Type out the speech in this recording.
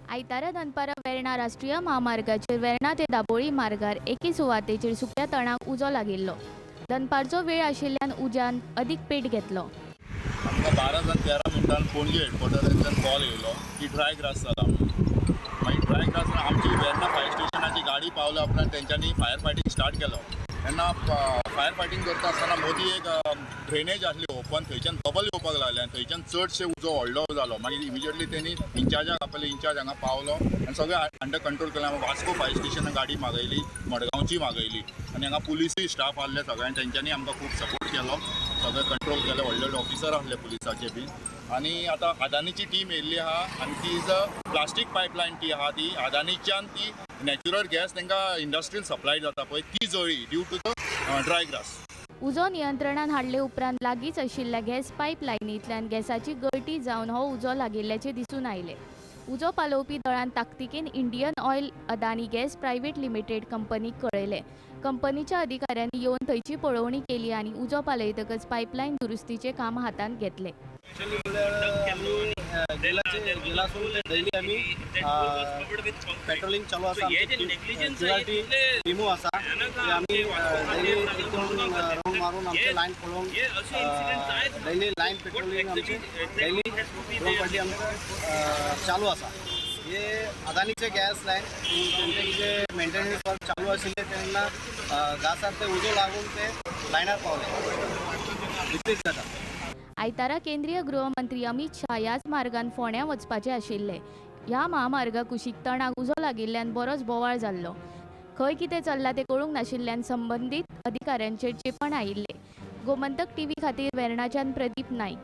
आयतारा दनपारा वेर्णा राष्ट्रीय म्हामार्गाचेर वेर्णा ते दाबोळी मार्गार एके सुवातेचेर सुक्या तणाक उजो लागिल्लो. दनपारचो वेळ आशिल्ल्यान उज्यान अदीक पेट घेतलो. आमकां 12 जावन 13 मिनटान पणजे हेडक्वॉर्टरांतल्यान कॉल येयलो की ड्राय ग्रास जाला म्हणून. मागीर ड्राय ग्रास आमची वेर्ना फायर स्टेशनाची गाडी पावल्या उपरांत तेंच्यांनी फायर फायटींग स्टार्ट केलो. तेन्ना फायर फायटींग करता आसतना मदीं एक ड्रेनेज आसली ओपन, थंयच्यान बबल येवपाक लागले आनी थंयच्यान चडशे उजो व्हडलो जालो. मागीर इमिजिएटली तेणी इन्चार्जाक आपयले. इन्चार्ज हांगा पावलो आनी सगळें अंडर कंट्रोल केलें. आमी वास्को फायर स्टेशनाक गाडी मागयली, मडगांवची मागयली आनी हांगा पुलिसूय स्टाफ आहले सगळ्यांनी. तेंच्यांनी आमकां खूब सपोर्ट केलो. सगळें कंट्रोल केलें. व्हडले व्हडले ऑफिसर आहले पुलिसाचे बी. आनी आतां अदानीची टीम येयल्ली आहा आनी ती is a plastic pipeline ती आहा. ती अदानीच्यान ती नॅचरल गॅस तांकां इंडस्ट्रीयल सप्लाय जाता पळय, ती जळ्ळी due to the dry grass. उजो नियंत्रणात हाडले उपरांत लागींच आशिल्ल्या गॅस पायप लायनींतल्यान गॅसाची गळटी जावन हो उजो लागिल्ल्याचें दिसून आयलें. उजो पालोवपी दळान ताकतिकेन Indian oil Adani gas private limited कंपनीक कळयलें. कंपनीच्या अधिकाऱ्यांनी येवन थंयची पळोवणी केली आनी उजो पालयतकच पायपलायन दुरुस्तीचें काम हातांत घेतलें. ॲक्च्युली म्हणल्यार आमी गेलाचे गेलासून ते डेली आमी पेट्रोलिंग चालू आसा. आमची जीआरटी टिमू आसा. ते आमी डेली एक दोन रावंड मारून आमचे लायन पळोवन, डेली लायन पेट्रोलिंग आमची डेली दोन फावटी आमकां चालू आसा. हे अदानीचे गॅस लायन, तेंचे जे मेंटेनन्स वर्क चालू आशिल्ले तेन्ना घासार ते उजो लागून ते लायनार पावले, इतलीच जाता. आयतारा केंद्रीय गृहमंत्री अमित शाह ह्याच मार्गान फोंड्यां वचपाचे आशिल्ले. ह्या म्हामार्गा कुशीक तणाक उजो लागिल्ल्यान बरोच बोवाळ जाल्लो. खंय कितें चल्लां तें कळूंक नाशिल्ल्यान संबंदीत अधिकाऱ्यांचेर चेपण आयिल्लें. गोमंतक टीव्ही खातीर वेर्णाच्यान प्रदीप नायक.